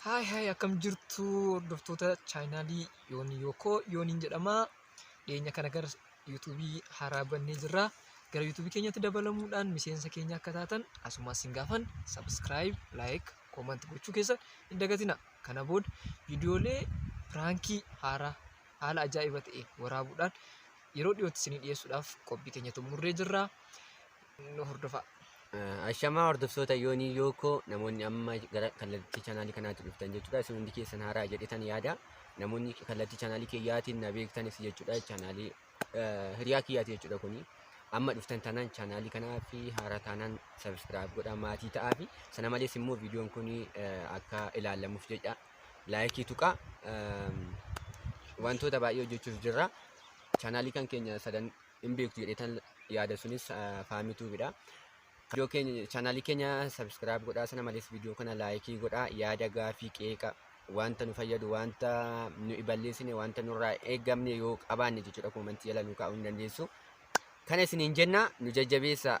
Hi hi, akkam jirtu hordoftoota chaanaalii Yoonii Yookoo? Yooniin jedhama. Dhiyeenya kana gara yuutuubii haaraa bannee jirra. Gara yuutuubii keenyatti dabalamuudhaan miseensa keenya akka taatan asumas isin gaafan, subscribe, like, comment gochuu keessan hin dagatina. Kana booda viidiyoolee piraankii haaraa haala ajaa'iba ta'e waraabuudhaan yeroo dhiyootti isinii dhiyeessuudhaaf qophii keenya xumurree jirra. Nu hordofaa. Ashamaa hordoftoota Yoonii Yookoo, namoonni amma gara kallattii chaanaalii kanaatti dhuftan jechuudha. Isin hundi keessan haaraa jedhetan yaada. Namoonni kallattii chaanaalii kiyyaatiin na beektanis jechuudha. Chaanaalii hiriyaa kiyyaati jechuudha kuni. Amma dhuftan taanaan, chaanaalii kanaa fi haaraa taanaan, subscribe godhaa, maatii ta'aa fi sana malees immoo viidiyoon kun akka ilaalamuuf jecha laayikii tuqaa. Wantoota baay'ee hojjechuuf jirra. Chaanaalii kan keenya sadan hin beektu jedhetan yaada, sunis faamituubidha. Viidiyoo keenya, chaanaalii keenya subscribe godhaa, sana malees viidiyoo kana laayikii godhaa. Yaada, gaafii, qeeqa, wanta nu fayyadu, wanta nu balleessine, wanta nurraa eeggamne yoo qabaanne jechuudha, koomentii jala nu kaa'uu hin dandeessu. Kana isiniin jenna, nu jajjabeessaa.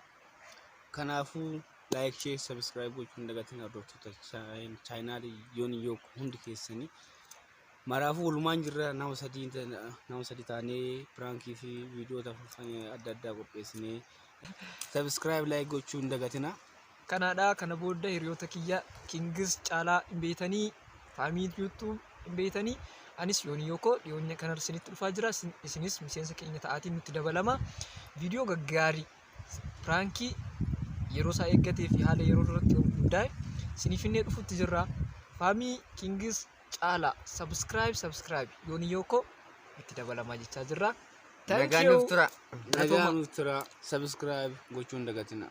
Kanaafuu like, share, subscribe gochuun dagatiin, hordoftoota chaanaalii Yoonii Yookoo hundi keessanii. Maraafuu walumaan jirra, nama sadii taanee piraankii fi viidiyoota adda addaa qopheessinee, subscribe, like gochuu hin dagatina. Kanaadha, kana booda hiriyoota kiyya Kingis caalaa hin beeytanii, faamii YouTube hin beeytanii, anis Yoonii Yookoo dhiyoenya kana isinitti dhufaa jira. Isinis miseensa keenya ta'aatiin nutti dabalama. Viidiyoo gaggaarii piraankii yeroo isaa eeggatee fi haala yeroo irratti hundaa'e isiniif finnee dhufutti jirra. Faamii, Kingis, caalaa, subscribe, subscribe, Yoonii Yookoo itti dabalamaa jechaa jirra. Thank Nagaan you. nuuf tura. Nagaa nuuf tura, subscribe gochuu hin dagatina.